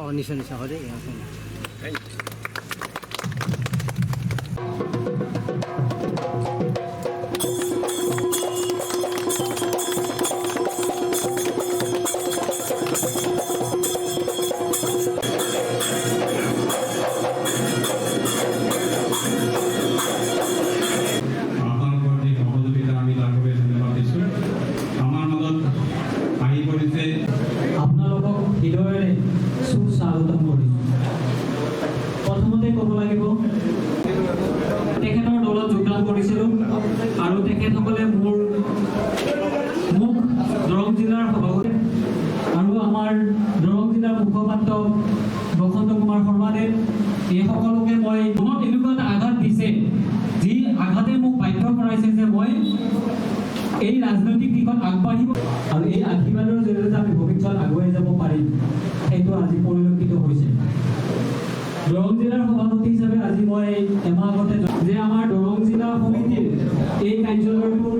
অঁ, নিশ্চয় নিশ্চয়, হয় দেই। আপোনালোকৰ যি সহযোগিতা, আমি তাৰ বাবে ধন্যবাদ দিছোঁ। আমাৰ মাজত আহি পৰিছে আপোনালোকক হৃদয়েৰে সুস্বাগতম কৰিছোঁ। প্ৰথমতে ক'ব লাগিব, তেখেতৰ দলত যোগদান কৰিছিলোঁ আৰু তেখেতসকলে মোক দৰং জিলাৰ সভাপতি আৰু আমাৰ দৰং জিলাৰ মুখপাত্ৰ বসন্ত কুমাৰ শৰ্মাদেৱ, এই সকলোকে মই মনত এনেকুৱা এটা আঘাত দিছে, যি আঘাতে মোক বাধ্য কৰাইছে যে মই এই ৰাজনৈতিক দিশত আগবাঢ়িব আৰু এই আশীৰ্বাদৰ জৰিয়তে আমি ভৱিষ্যত আগুৱাই যাব পাৰিম, সেইটো আজি পৰিলক্ষিত হৈছে। দৰং জিলাৰ সভাপতি হিচাপে আজি মই এমাহ আগতে যে আমাৰ দৰং জিলা সমিতিৰ এই কাৰ্যালয়টোৰ